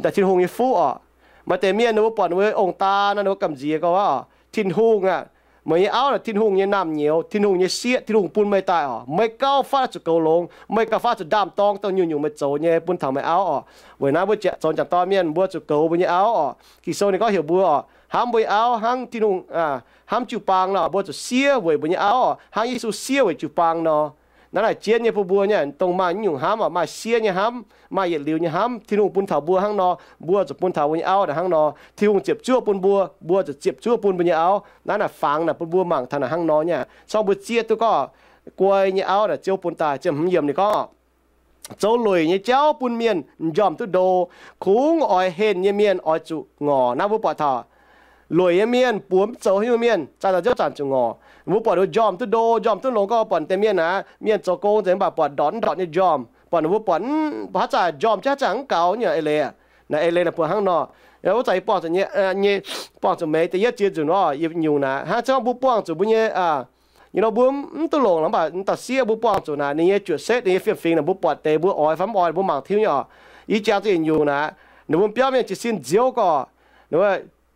daaih Tin-Hungh nyei fuqv oc. Maaih deix mienh ninh mbuo buatc ninh mbuo ong-daa nor, ninh mbuo gamh nziex gorngv, Tin-Hungh aah! Meih nyei auv naaic Tin-Hungh nyei naamh nyouz, Tin-Hungh nyei sieqv, Tin-Hungh bun meih daaih oc. Meih gauh fatv zuqc goux longx, meih gauh fatv zuqc ndaam-dorng dongh nyungc-nyungc meih zoux nyei bun taux meih auv oc. Weic naaiv mbuo zoux jangc dorn mienh mbuo zuqc goux mbuo nyei auv oc. Ging-Sou ninh gorngv heuc mbuo oc, hnamv mbuo nyei auv hnangv Tin-Hungh, hnamv jiu-baang nor, mbuo zuqc siev weic mbuo nyei auv oc, hnangv Yesu siev weic jiu-baang nor. Naaiv naaic jienv nyei bun mbuo nyei, dongh maaih nyungc hnamv oc, maaih siev nyei hnamv, maaih yietc liuz nyei hnamv, Tin-Hungh bun taux mbuo hnangv nor, mbuo zuqc bun taux mbuo nyei auv naaic hnangv nor. Tin-Hungh ziepc zuoqv bun mbuo, mbuo zuqc ziepc zuoqv bun mbuo nyei auv. Naaiv naaic fangx naaic bun mbuo mangc taux naaic hnangv nor nyei. Cong mbuo zieqv duqv gorngv guai nyei auv naaic Ziouv bun daaih. Ziepc hmz yiemc ninh gorngv, zoux lueic nyei jauv bun mienh m'njormh duqv ndo, kungx oix henh nyei mienh oix zuqc ngorc. Naaiv mbuo buatc taux lueic nyei mienh, buoz mv zoux haaix nyungc mienh, zanc-zanc Ziouv zanc zuqc ngorc. Mbuo buatc njormh duqv ndo, njormh duqv longx gorngv buatc deix mienh aah, mienh zoux gong nzengc mv baac buatc ndortc mv ndortc nyei njormh, buatc ninh mbuo buatc haaix zanc njormh jienv haaix zanc mv gaux nyei eix leiz. Naaic eix leiz naaic buatc hnangv nor. Wuov zanc yie buangh zuqc nyei, buangh zuqc meix da'yietv ziex nzunc oc, yietc nyungc naaic hnangv zungv mbuo buangh zuqc mbuo nyei, aa, you know, mbuo mv duqv longc mv baac dauh sieqv mbuo buangh zuqc naaic ninh nyei juoqc setv, ninh nyei fiem-fingx naaic mbuo buatc deix mbuo oix fai mv oix mbuo mangc tiuv nyei oc. Yie jangx zuqc yietc nyungc naaic, ninh mbuo biauv mienh jiez sin nziouv gorqv,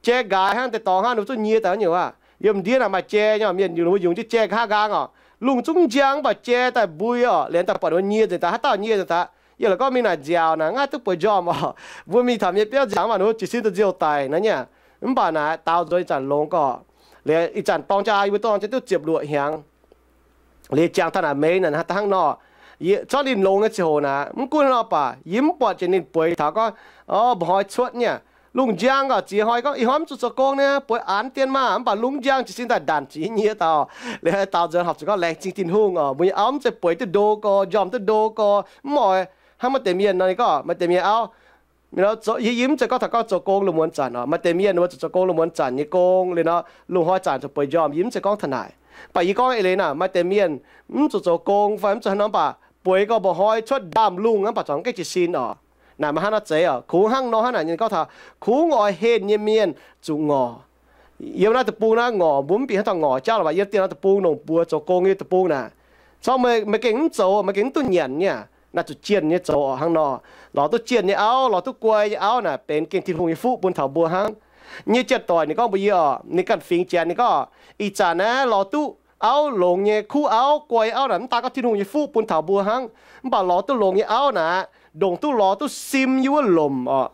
jai nqaaix hnangv deix dorngx hnangv, ninh mbuo zungv nyie daaih nyungc aqv. Yiem ndiev naaic maaih jai nyei, mienh yungz, ninh mbuo yungz jienv jai nqa'haav nqaang oc. Lungh zungv njang mv baac jai daaih mbui oc, liuz daaih buatc ninh mbuo nyie nzengc daaih, haaix dauh nyie nzengc daaih. Yie la'gorngv mingh naaic nziaauc naaic, mv haih duqv bueix njormh oc. Mbuo mingh taux mienh biauv nziaauc mv baac ninh mbuo jiez sin daaih nziouv daic naaiv nyei. Mv baac naaic daaux nzuonx ih zanc longx gorqv, liuz ih zanc dorng jaa yie mbuo dorng jaa duqv ziepc luoqc hnyangx. Liuz jangx taux naaic meix naaic hnangv nor, corc ninh longx nyei ziangh hoc naaic, mv gunv hnangv nor baac yie mv buatc jiex ninh bueix taux gorngv, o, mba'hnoi cuotv nyei. Lungh njang gorqv ziex hnoi gorngv, ih hnoi mv zuqc zoux gong nyei, bueix aanx dien maah, mv baac lungh njang jiez sin daaih ndanc zuqc nyie daaih oc. Liuz daaux nzuonx horpc zuqc gorngv laengz zingh Tin-Hungh oc, mbuo nyei auv mv zeiz bueix duqv ndo gorqv, njormh duqv ndo gorqv, mv oix hnangv maaih deix mienh nor, ninh gorngv maaih deix mienh auv, yie mv zeiz gorngv taux gorngv zoux gong lungh muonz zanc oc. Maaih deix mienh ninh mbuo zuqc zoux gong lungh muonz zanc nyei gong liuz nor, lungh hnoi zanc zuqc bueix njormh, yie mv zeiz gorngv taux naaic. Mv baac yie gorngv eix leiz naaic, maaih deix mienh mv zuqc zoux gong fai mv zuqc hnangv nor mv baac bueix gorqv mba'hnoi cuotv ndaamv-lungh mv baac zuqc gaengh jiez sin oc. Naaic maaih hnangv nor zeiz oc. Kungx hnangv nor hnangv naaic, ninh gorngv taux kungx oix henh nyei mienh zuqc ngorc. Yiem naaiv deic-bung naaiv ngorc, mbuo mv bieqc hnangv taux ngorc jauv lorqc, mv baac yiem dieh naaiv deic-bung longc buoz zoux gong nyei deic-bung naaic, corc meih gengh mv zoux, meih gengh mv duqv nyanc nyei. Naaiv zuqc jienh nyei zoux oc. Hnangv nor, lorz duqv jienh nyei auv, lorz duqv guai nyei auv naaic benx gengh Tin-Hungh nyei fuqv bun taux mbuo hnangv. nyei janx-doic, ninh gorngv mbuox yie oc, ninh ganh fingx Janx, ninh gorngv, ih zanc naaiv lorz duqv auv longx nyei, kuv auv, guai auv naaic, mv daan gorngv Tin-Hungh nyei fuqv bun taux mbuo hnangv, mv baac lorz duqv longx nyei auv naaic, ndongc duqv lorz duqv sim yiem wuov lomc oc.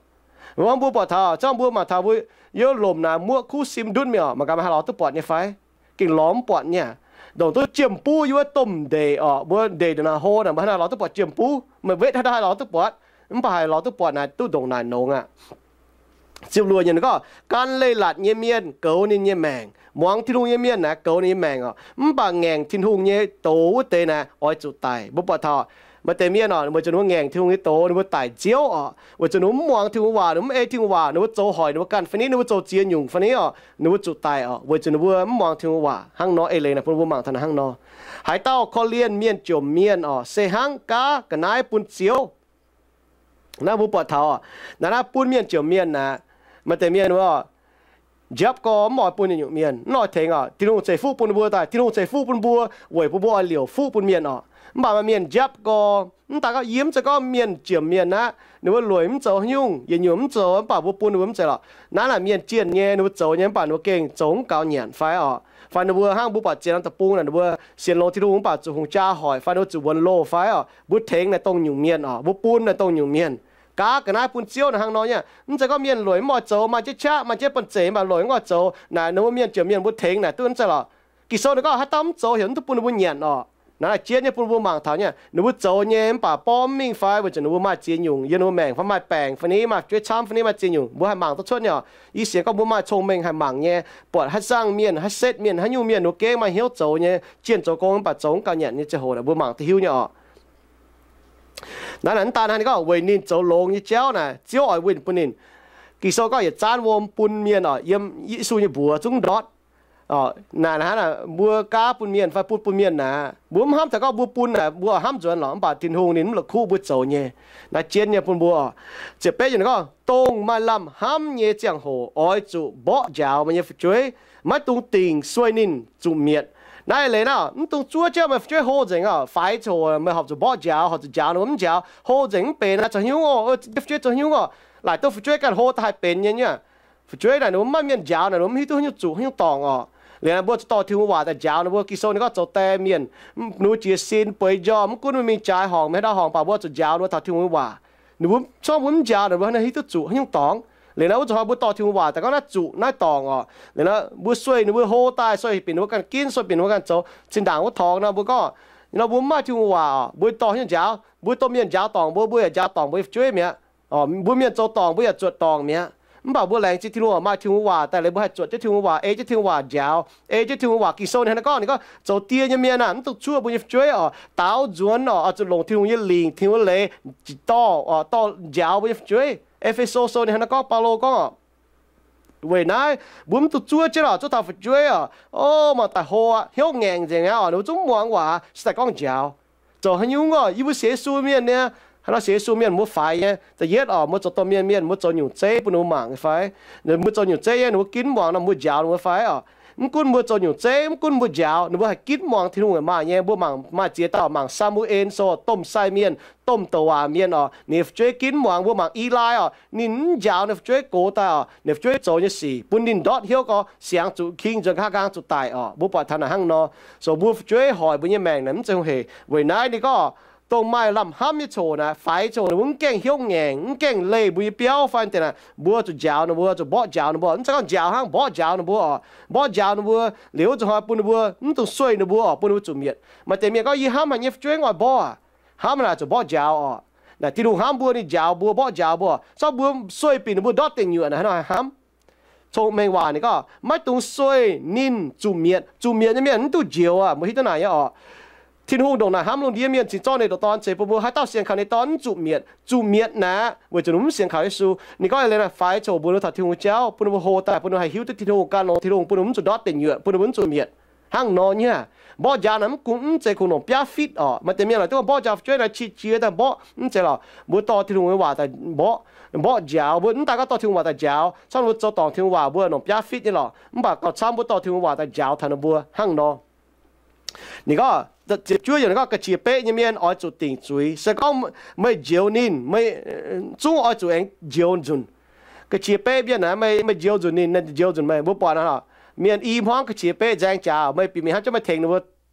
Mbuo buatc taux, zorngv mbuo mangc taux mbuo yiem lomc naaic muoqv kuv sim ndutv mingh oc, mangc gaax maaih haaix lorz duqv buatc nyei fai? Gengh lorz mv buatc nyei. Ndongc duqv jiem-buv yiem wuov domh ndeic oc, mbuo ndeic ndongc naaic hlo naaic, mbuo haaix nor lorz duqv buatc jiem-buv? Maaih wetv haaix dauh haih lorz duqv buatc? Mv baac haih lorz duqv buatc naaic duqv ndongc naaic nongx aqv. Ziepc luoqc nyei gorngv, gan leiz-latc nyei mienh goux ninh nyei maengc. Muangx Tin-Hungh nyei mienh naaic goux ninh nyei maengc oc. Mv baac ngaengc Tin-Hungh nyei doz wuov deix naaic oix zuqc daic. Mbuo buatc taux maaih deix mienh oc, weic zuqc ninh mbuo ngaengc Tin-Hungh nyei doz, ninh mbuo daic nziouv oc. Weic zuqc ninh mbuo mv muangx Tin-Hungh waac, ninh mbuo mv ei Tin-Hungh waac, ninh mbuo zoux hoic ninh mbuo ganh fai ni, ninh mbuo zoux ziex nyungc fai ni oc, ninh mbuo zuqc daic oc, weic zuqc ninh mbuo mv muangx Tin-Hungh waac. Hnangv nor eix leiz naaic bun mbuo mangc taux naaic hnangv nor. Haaix dauh korv-lienh mienh jomc mienh oc, se hnangv gaav ga'naaiv bun Ziouv. Naaiv mbuo buatc taux, naaiv naaiv bun mienh jomc mienh naaic, maaih deix mienh wuov, njapv gorx mv oix bun nyungc-nyungc mienh, mv oix tengx oc. Tin-Hungh ceix fuqv bun mbuo daaih, Tin-Hungh ceix fuqv bun mbuo weic bun mbuo oix liouc fuqv bun mienh oc. Mv baac maaih mienh njapv gorx, mv daan gorngv yie mv zeiz gorngv mienh jomc mienh aqv, ninh mbuo lueic mv zoux haaix nyungc, yietc nyungc mv zoux, mv baac mbuo bun ninh mbuo mv zeiz lorqc. Naaiv naaic mienh zienh nyei, ninh mbuo zoux nyei, mv baac ninh mbuo gengh zoux mv gaux nyanc fai oc. Fai ninh mbuo hnangv mbuo buatc ziex norm deic-bung naaic, ninh mbuo sienx longx Tin-Hungh mv baac zuqc hungh jaa hoic fai ninh mbuo zuqc wuonx loh fai oc, mbuo tengx naaic dongh nyungc mienh oc, mbuo bun naaic dongh nyungc mienh. Gaav ga'naaiv bun Ziouv naaic hnangv nor nyei. Mv zeiz gorngv mienh lueic mv oix zoux, maaih jienv qaqv, maaih jienv banh zeic, mv baac lueic mv oix zoux naaic, ninh mbuo mienh jomc mienh mbuo tengx naaic duqv mv zeiz lorqc. Ging-Sou ninh gorngv haaix dauh mv zoux heuc mv duqv bun ninh mbuo nyanc oc. Naaiv naaic jienv nyei bun mbuo mangc taux nyei, ninh mbuo zoux nyei mv baac borv mv mingh fai weic zuqc ninh mbuo maaih ziex nyungc yiem ninh mbuo maengc fai maaih baengc fai ni, maaih fu'jueiv camv fai ni, maaih ziex nyungc, mbuo haih mangc duqv cuotv nyei oc. Yie sienx gorngv mbuo maaih cong-mengh haih mangc nyei, buatc haaix zangh mienh, haaix setv mienh, haaix nyungc mienh ninh mbuo gengh maaih hnyouv zoux nyei, jienh zoux gong mv baac zoux mv gaux nyanc nyei ziangh hoc naaic mbuo mangc duqv hiuv nyei oc. Naaiv naaic mv daan hnangv, ninh gorngv weic ninh zoux longx nyei jauv naaic Ziouv oix winh bun ninh. Ging-Sou gorngv yietc zaanv wuom bun mienh oc, yiem Yesu nyei mbuox zungv ndortv. Naaic hnangv naaic mbuo gaav bun mienh fai bun bun mienh naaic, mbuo mv hnamv taux gorngv mbuo bun naaic mbuo hnamv nzuonx lorqc, mv baac Tin-Hungh ninh mv la'kuqv mbuo zoux nyei. Naaiv jienv nyei bun mbuo oc. Ziepc betv yiemc gorngv, dongh maaih lamh hnamv nyei ziangh hoc oix zuqc mborqv njaaux meih nyei fu'jueiv, maiv dungx dingc sueih ninh zuqc mietc. Naaiv leiz naaiv, mv dungx zuov jienv meih fu'jueiv hlo nzengc oc, faix coc meih horpc zuqc mborqv njaaux, horpc zuqc njaaux ninh mbuo mv njaaux, hlo nzengc mv benx aqv, zoux haaix nyungc oc, fu'jueiv zoux haaix nyungc oc. Laaic duqv fu'jueiv ganh hlo daaih haih benx nyei nyei. Fu'jueiv naaic ninh mbuo mv maaih mienh njaaux naaic, ninh mbuo mv hiuv duqv haaix nyungc zuqc, haaix nyungc dorngc oc. Liuz naaic mbuo zuqc dorh Tin-Hungh waac daaih njaaux ninh mbuo. Ging-Sou ninh gorngv zoux die mienh, ninh mbuo jiez sin bueix njormh, mv gunv mingh jaaix horngc, mingh haaix dauh horngc, mv baac mbuo zuqc njaaux ninh mbuo taux Tin-Hungh nyei waac. Ninh mbuo, zorngv mbuo mv njaaux naaic, mbuo hnangv naaiv hiuv duqv zuqc haaix nyungc dorngx. Liuz naaiv wuov zuqc hnoi mbuo dorh Tin-Hungh waac daaih gorngv naaiv zuqc naaiv dorngc oc. Liuz naaiv mbuo sueih ninh mbuo hlo daaih, sueih bieqc ninh mbuo ganh ginv, sueih bieqc ninh mbuo ganh zoux. Zinh ndaangc wuov torngx nor mbuo gorngv, nor mbuo mv maaih Tin-Hungh waac oc, mbuo dorh haaix nyungc njaaux? Mbuo domh mienh njaaux dorngc mbuo, mbuo yaac njaaux dorngc mbuo nyei fu'jueiv mi'aqv. Mbuo mienh zoux dorngc mbuo yaac zuotc dorngc mi'aqv. Mv baac mbuo laengz zingh Tin-Hungh oc, maaih Tin-Hungh waac daaih liuz mbuo haih zuotc jienv Tin-Hungh waac, ei jienv Tin-Hungh waac njaaux, ei jienv Tin-Hungh waac. Ging-Sou ninh hnangv naaiv gorngv, ninh gorngv zoux die nyei mienh aah, mv dungx zuov mbuo nyei fu'jueiv oc, daaux nzuonx oc, oix zuqc longc Tin-Hungh nyei lingc, Tin-Hungh nyei leiz, dorh, dorh njaaux mbuo nyei fu'jueiv. E^fe^so Sou ninh hnangv naaiv gorngv, Baulo gorngv oc, weic naaiv mbuo mv dungx zuov jienv oc, zuov taux fu'jueiv oc, o, mangc daaih hlo aqv, hnyouv ngaengc nzengc aqv oc, ninh mbuo zungv mv muangx waac, se daaih gorngv njaaux. Zoux haaix nyungc oc? Yie mbuo sienx Yesu mienh nyei, haaix nor sienx Yesu mienh mbuo faix nyei? Da'yietv oc, mbuo zoux domh mienh mienh, mbuo zoux nyungc zeiv bun ninh mbuo mangc nyei fai? Mbuo zoux nyungc zeiv nyei, ninh mbuo ginv muangx nor mbuo njaaux ninh mbuo fai oc? Mv gunv mbuo zoux nyungc zeiv, mv gunv mbuo njaaux, ninh mbuo haih ginv muangx Tin-Hungh maaih nyei. Mbuo mangc maaih ziex dauh, mangc Saa^mu^en Sou, domh sai mienh, domh douc waac mienh oc, ninh nyei fu'jueiv ginv muangx. Mbuo mangc Elai oc, ninh mv njaaux ninh fu'jueiv gox daaih oc, ninh fu'jueiv zoux nyei sic bun ninh ndortv hnyouv gorx, siangx zuqc king nzuonx, nqa'haav nqaang zuqc daic oc. Mbuo buatc taux naaic hnangv nor. So mbuo fu'jueiv hoic mbuo nyei maengc naaic mv zeiz hungh heic. Weic naaiv ninh gorngv, dongh maaih lamh hnamv nyei coc naaic, faix coc, ninh mbuo mv gaengh hnyouv ngaengc, mv gaengh leih mbuo nyei biauv fai deix naaic, mbuo zuqc njaaux ninh mbuo, zuqc mborqv njaaux ninh mbuo. Mv zeiz gorngv njaaux hnangv, mborqv njaaux ninh mbuo oc. Mborqv njaaux ninh mbuo liuz, zuqc hnoi bun ninh mbuo mv dungx sueih ninh mbuo oc, bun ninh mbuo zuqc mietc. Maaih deix mienh gorngv, yie hnamv haic nyei fu'jueiv, oix mborqv aac? Hnamv naaic zuqc mborqv njaaux oc. Naaic Tin-Hungh hnamv mbuo, ninh njaaux mbuo, mborqv njaaux mbuo. Zorqv mbuo sueih bieqc ninh mbuo ndortv deic nyuoqc naaic, haaix nor haih hnamv? Cong-mengh waac ninh gorngv, maiv dungx sueih ninh zuqc mietc. Zuqc mietc nyei mienh mv duqv njoux aqv, mbuo hiuv duqv naaic nyei oc. Tin-Hungh ndongc naaic hnamv lungh ndiev mienh cingx zorqv ninh nyei ndoqc Dorn ceix bun mbuo. Haaix dauh sienx kaux ninh nyei Dorn mv zuqc mietc. Zuqc mietc naaic weic zuqc ninh mv sienx kaux Yesu. Ninh gorngv eix leiz naaic, faix coc mbuox ninh taux Tin-Hungh nyei jauv, bun ninh mbuo hlo daaih, bun ninh mbuo haih hiuv duqv Tin-Hungh, gan longx Tin-Hungh, bun ninh mbuo mv zuqc ndortv deic nyuoqc, bun ninh mbuo mv zuqc mietc. Hnangv nor nyei. Mborqv njaaux naaic mv gunv mv zeiz kungx longc biaav fitv oc. Maaih deix mienh laaic duqv mborqv njaaux fu'jueiv naaic qiex jiez daaih mborqv, mv zeiz lorqc. Mbuo dorh Tin-Hungh nyei waac daaih mborqv, mborqv njaaux. Mbuo mv daan gorngv dorh Tin-Hungh waac daaih njaaux, camv mbuo zoux dorngc Tin-Hungh waac mbuo longc biaav fitv nyei lorqc. Mv baac gauh camv mbuo dorh Tin-Hungh waac daaih njaaux taux ninh mbuo hnangv nor. Ninh gorngv, ziepc juov yiemc ninh gorngv, ga'qiex beqv nyei mienh oix zuqc dingc zuiz. Se gorngv meih njoux ninh, meih zungv oix zuqc aengx njoux nzunc. Ga'qiex beqv mienh naaic, meih njoux nzunc ninh, ninh njoux nzunc meih. Mbuo buatc naaic, mienh i hmuangv ga'qiex beqv nzaeng jaax, meih bieqc mingh hnangv jauv meih tengx ninh mbuo,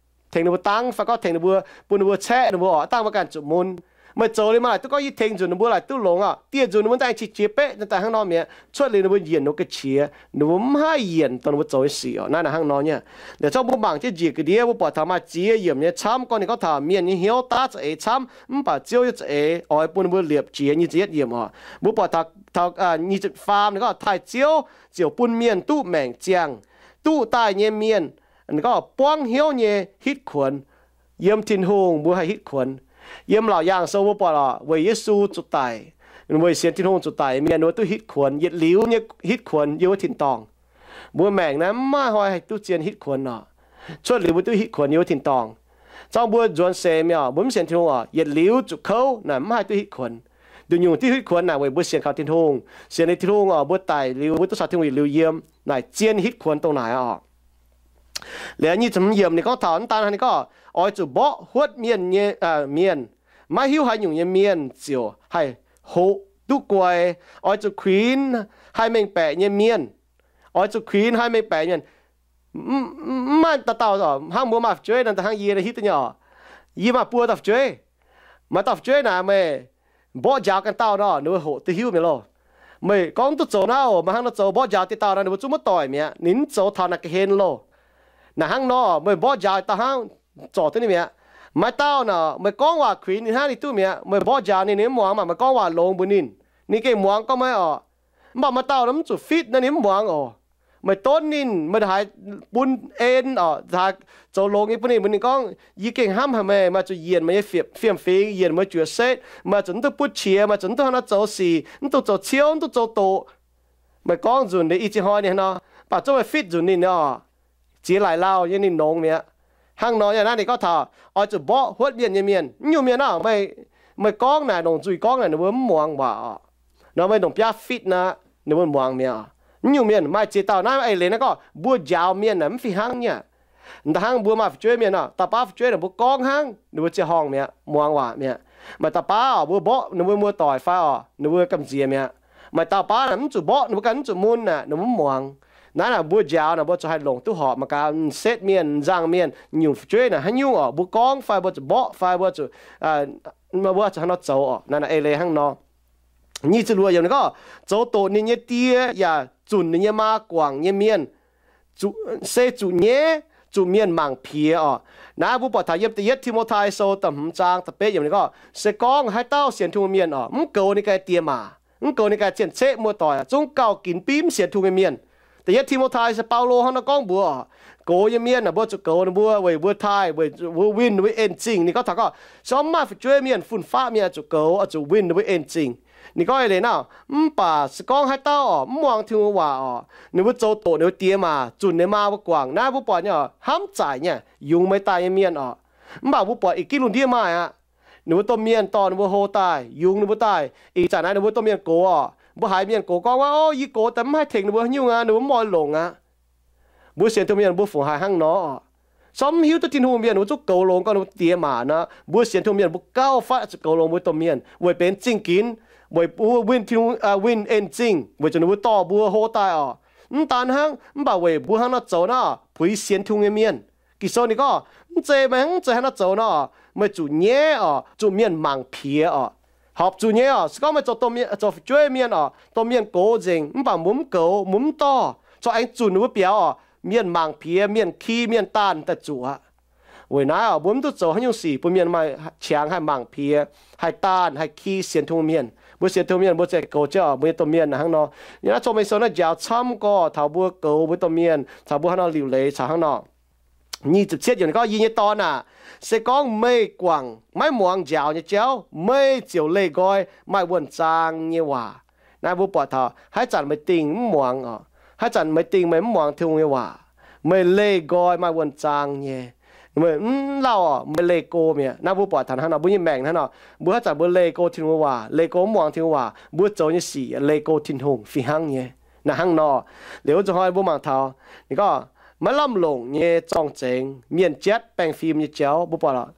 tengx ninh mbuo dangv fai gorngv tengx ninh mbuo, bun ninh mbuo caeqv ninh mbuo oc, dangh mbuo ganh zuqc mun. Meih zoux liuz maaih laaic duqv gorngv yie tengx nzunc ninh mbuo laaic duqv longx oc. Dieh nzunc ninh mbuo daaih qiex beqv daaih hnangv nor mi'aqv. Cuotv liuz ninh mbuo njiec ninh mbuo ga'qiex, ninh mbuo mv haih yienc dongh ninh mbuo zoux nyei sic oc. Naaiv naaic hnangv nor nyei. Liuz zorqv mbuo mangc jienv njiec ga'ndiev, mbuo buatc taux maaih ziex yiemc nyei camv gorngv ninh gorngv taux mienh nyei hnyouv daav za'eix camv, mv baac Ziouv nyei za'eix oix bun ninh mbuo liepc jiex nyic ziepc yietv yiemc oc. Mbuo buatc taux, taux nyic ziepc faam ninh gorngv taaih Ziouv ziouc bun mienh duqv maengc ziangh. Duqv daaih nyei mienh, ninh gorngv buangv hnyouv nyei hitv kuonx. Yiem Tin-Hungh mbuo haih hitv kuonx. Yiem Laauc Yaangh Sou mbuo buatc oc, weic Yesu zuqc daic, weic sienx Tin-Hungh zuqc daic mienh wuov duqv hitv kuonx, yietc liuz nyei hitv kuonx yiem wuov tin-dorngh. Mbuo maengc naaiv mv maaih hnoi haih duqv zien hitv kuonx nor. Cuotv liuz mbuo duqv hitv kuonx yiem wuov tin-dorngh. Zorqv mbuo nzuonx seix mi'aqv, mbuo mv sienx Tin-Hungh oc, yietc liuz zuqc kouv naaic mv haih duqv hitv kuonx. Nduqc nyungc duqv hitv kuonx naaic weic mbuo sienx kaux Tin-Hungh, sienx liuz Tin-Hungh oc, mbuo daic liuz mbuo duqv caux Tin-Hungh yietc liuz yiem, naaic zien hitv kuonx dongh naaic oc. Liuz nyic ziepc hmz yiemc ninh gorngv taux mv daan ninh gorngv oix zuqc mborqv huotv mienh nyei, mienh, maiv hiuv haaix nyungc nyei mienh ziouc haih hoqc duqv guai. Oix zuqc kuinx haih mengh baeqc nyei mienh. Oix zuqc kuinx haih mengh baeqc mienh. Mv maaih dauh dauh hnangv mbuo maaih fu'jueiv nor, hnangv yie hiuv duqv nyei oc. Yie maaih buo dauh fu'jueiv. Maaih dauh fu'jueiv naaic meih mborqv njaaux ganh dauh nor, ninh mbuo hoqc duqv hiuv mi'aqv loh. Meih gorngv duqv zoux naaiv oc, meih hnangv nor zoux mborqv njaaux dieh dauh nor, ninh mbuo zungv maiv doic mi'aqv, ninh mv zoux taux naaic ga'hlen loh. Naaic hnangv nor, meih mborqv njaaux dauh hnangv zorc duqv ninh mi'aqv. Maaih dauh naaic meih gorngv waac kuinx ninh hnangv ninh duqv mi'aqv, meih mborqv njaaux ninh, ninh mv muangx maah, meih gorngv waac longx mbuox ninh, ninh gengh muangx gorngv meih oc. Mv baac maaih dauh mv zuqc fitv nor, ninh mv muangx oc. Meih donv ninh, meih haiz bun en oc, haiz zoux longx nyei bun ninh, mbuox ninh gorngv, yie gengh hnamv haic meih, meih zuqc yienc meih nyei fiem-fingx, yienc meih juoz setv, meih zuqc mv duqv butv qiex, meih zuqc mv duqv hnangv naaiv zoux sic, mv duqv zoux ciouv, mv duqv zoux doqc. Meih gorngv nzunc ninh i ziex hnoi ninh nor, mv baac zungv meih fitv nzunc ninh oc, ziex laaic lauh nyei ninh longx mi'aqv. Hnangv nor yaac naaiv ninh gorngv taux oix zuqc mborqv huotv mienh nyei mienh. Mv nyungc mienh aah, meih gorngv naaic, longc nzuih gorngv naaic, ninh mbuo mv muangx waac oc. Nor meih ndongc biaav fitv naaic, ninh mbuo muangx mi'aqv. Mv nyungc mienh maaih ziex dauh naaiv eix leiz naaiv gorngv mbuo njaaux mienh naaic mv fih hnangv nyei. Da'hnangv mbuo maaih fu'jueiv mienh oc, dauh baav fu'jueiv naaic mbuo gorngv hnangv ninh mbuo ziangh horngh mi'aqv, muangx waac mi'aqv. Maaih dauh baav oc, mbuo mborqv ninh mbuo muoz-doic fai oc, ninh mbuo gamh nziex mi'aqv. Maaih dauh baav naaic mv zuqc mborqv, ninh mbuo ganh mv zuqc mun naaic, ninh mbuo mv muangx. Naaiv naaic mbuo njaaux naaic mbuo zuqc haih longc duqv horpc mangc gaax, m'setv mienh, m'nzangc mienh, nyungc fu'jueiv naaic haaix nyungc oc, mbuo gorngv fai mbuo zuqc mborqv fai mbuo zuqc, mbuo zuqc hnangv nor zoux oc. Naaiv naaic eix leiz hnangv nor. Nyic ziepc luoqc yiemc ninh gorngv, zoux doqc ninh nyei die yaac zunc ninh nyei maa guangc nyei mienh, se zuqc nyaiv, zuqc mienh mangc piex oc. Naaiv mbuo buatc taux yiem da'yietv Ti^mo^tai Sou da'hmz zaang da'betv yiemc ninh gorngv, se gorngv haaix dauh sienx Tin-Hungh mienh oc, mv goux ninh ganh diex maac, mv goux ninh ganh cien-ceqv muoz-doic, zungv gauh ginx bimv sienx Tin-Hungh nyei mienh. Da'yietv Ti^mo^tai se Baulo hnangv nor gorngv mbuox oc, gox nyei mienh naaic mbuo zuqc goux ninh mbuo weic mbuo taaih, weic mbuo winh ninh mbuo en zingh. Ninh gorngv taux gorngv se gorngv mv maaih fu'jueiv mienh, fun-faqv mienh oix zuqc goux, oix zuqc winh ninh mbuo en zingh. Ninh gorngv eix leiz naaiv, mv baac se gorngv haaix dauh oc mv muangx Tin-Hungh waac oc, ninh mbuo zoux doqc ninh mbuo diex maac, zunc ninh maa mbuo guangc. Naaiv mbuo buatc nyei oc, hnamv zaaic nyei, yungz meih daaih nyei mienh oc. Mv baac mbuo buatc ih gitv lungh ndiev maaih aqv. Ninh mbuo domh mienh dorh ninh mbuo hlo daaih, yungz ninh mbuo daaih. Ih zanc naaiv ninh mbuo domh mienh gox oc, mbuo haiz mienh gox gorngv wuov, o, yie gox daaih mv haih tengx ninh mbuo haaix nyungc aqv, ninh mbuo mv oix longc aqv. Mbuo sienx Tin-Hungh mienh mbuo fungc haiz hnangv nor oc. Se gorngv mv hiuv duqv Tin-Hungh mienh mbuo zungv goux longx gorngv ninh mbuo diex maac nor, mbuo sienx Tin-Hungh mienh mbuo gauh fatv zuqc goux longx mbuo domh mienh weic benx zingh ginx, weic mbuo winh, winh en zingh, weic zuqc ninh mbuo dorh mbuo hlo daaih oc. Mv daan hnangv, mv baac weic mbuo hnangv nor zoux naaiv oc, puix sienx Tin-Hungh nyei mienh. Ging-Sou ninh gorngv, mv zeiz meih hnangv, mv zeiz hnangv nor zoux nor oc, meih zuqc nyaiv oc, zuqc mienh mangc piex oc. Horpc zuqc nyei oc. Se gorngv meih zoux domh mienh, zoux fu'jueiv mienh oc, domh mienh gox nzengc, mv baac mbuo mv goux, mbuo mv dorh, corc aengx zunc ninh mbuo biaux oc, mienh mangc piex, mienh ki, mienh daanh daaih zuqc aqv. Weic naaiv oc, mbuo mv duqv zoux haaix nyungc sic bun mienh maaih qangx haih mangc piex, haih daanh, haih ki sienx Tin-Hungh mienh. Mbuo sienx Tin-Hungh mienh mbuo ziouc goux jienv oc mbuo nyei domh mienh hnangv nor. Yiem naaiv Zong-Mengh Sou naaiv njaaux camv gorx taux mbuo goux mbuo domh mienh, taux mbuo hnangv nor liuc leiz caux hnangv nor. Nyic ziepc cietv yiemc ninh gorngv, yie nyei dorn aac, se gorngv meih guangc maiv muangx njaaux nyei jauv, meih ziouc leih nqoi maaih wuonh zaang nyei waac. Naaiv mbuo buatc taux haaix zanc meih dingh mv muangx oc, haaix zanc meih dingh meih mv muangx Tin-Hungh nyei waac, meih leih nqoi maaih wuonh zaang nyei, meih mv lauh oc, meih leih go mi'aqv. Naaiv mbuo buatc taux hnangv nor, mbuo nyei maengc hnangv nor, mbuo haaix zanc mbuo leih go Tin-Hungh waac, leih go mv muangx Tin-Hungh waac, mbuo zoux nyei sic leih go Tin-Hungh fih hnangv nyei. Naaiv hnangv nor, liuz wuov zuqc hnoi mbuo mangc taux ninh gorngv maiv lamh longc nyei zorng-zengx, mienh jatv baengh fim nyei jauv. Mbuo buatc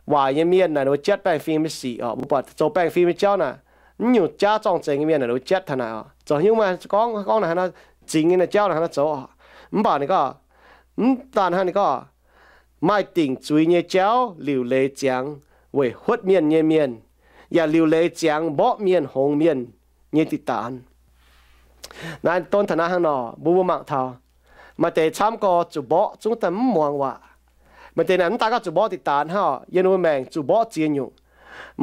waaic nyei mienh naaic ninh mbuo jatv baengh fim nyei sic oc. Mbuo buatc zoux baengh fim nyei jauv naaic, Mv nyungc jaav zorng-zengx nyei mienh naaic, ninh mbuo jatv taux naaic oc. Zoux haaix nyungc maaih gorngv, gorngv naaic hnangv nor, zingx nyei naaiv jauv naaic hnangv nor zoux oc. Mv baac ninh gorngv, mv daan hnangv ninh gorngv, maaih dingc zuiz nyei jauv liuc leiz ziangx weic huotv mienh nyei mienh, yaac liuc leiz ziangx mborqv mienh hngongx mienh nyei diqc daanx. Naaiv don taux naaiv hnangv nor, mbuo mbuo mangc taux maaih deix camv gorx zuqc mborqv zungv daaih mv muangx waac. Maaih deix naaic mv daan gorngv zuqc mborqv diqc daanx hnangv, yiem ninh mbuo maengc zuqc mborqv ziex nyungc.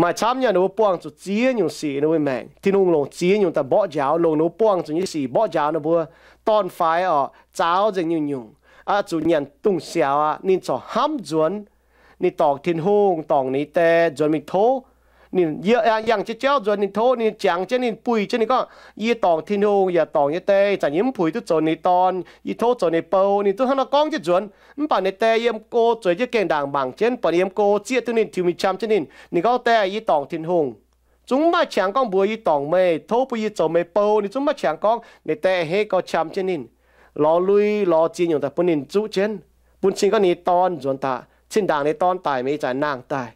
Maaih camv nyei ninh mbuo buangh zuqc ziex nyungc sic ninh mbuo maengc. Tin-Hungh longc ziex nyungc daaih mborqv njaaux, longc ninh mbuo buangh zuqc nyei sic mborqv njaaux ninh mbuo. Dorn-faix oc, zaaux nzengc nyungc-nyungc, aqv, zuqc nyanc dungz siaaux aqv, ninh corc hnamv nzuonx. Ninh dorngc Tin-Hungh, dorngc ninh die nzuonx mingh tov. Ninh yangh, yangh jienv jauv nzuonx ninh tov, ninh jangx jienv, ninh buih jienv, ninh gorngv, Yie dorngc Tin-Hungh yaac dorngc yie die, zanc yie mv puix duqv zoux ninh dorn, yie tov zoux ninh bou. Ninh duqv hnangv nor gorngv jienv nzuonx. Mv baac ninh die yiem go zueiz jienv gaengh ndaangc mangc jienv, buatc ninh yiem go zieqv duqv ninh, tiux mingh qam jienv ninh. Ninh gorngv, Die, yie dorngc Tin-Hungh. Zungv mv maaih qangx gorngv mbuox yie dorngc meih, tov bun yie zoux meih bou. Ninh zungv mv maaih qangx gorngv. Ninh die a'hneiv gau qam jienv ninh, lorz lui, lorz ziex nyungc daaih bun ninh zuqv jienv, bun cing gorngv ninh nyei dorn nzuonx daaih. Cin ndaangc ninh nyei dorn daic, mingh ih zanc nangh daaih.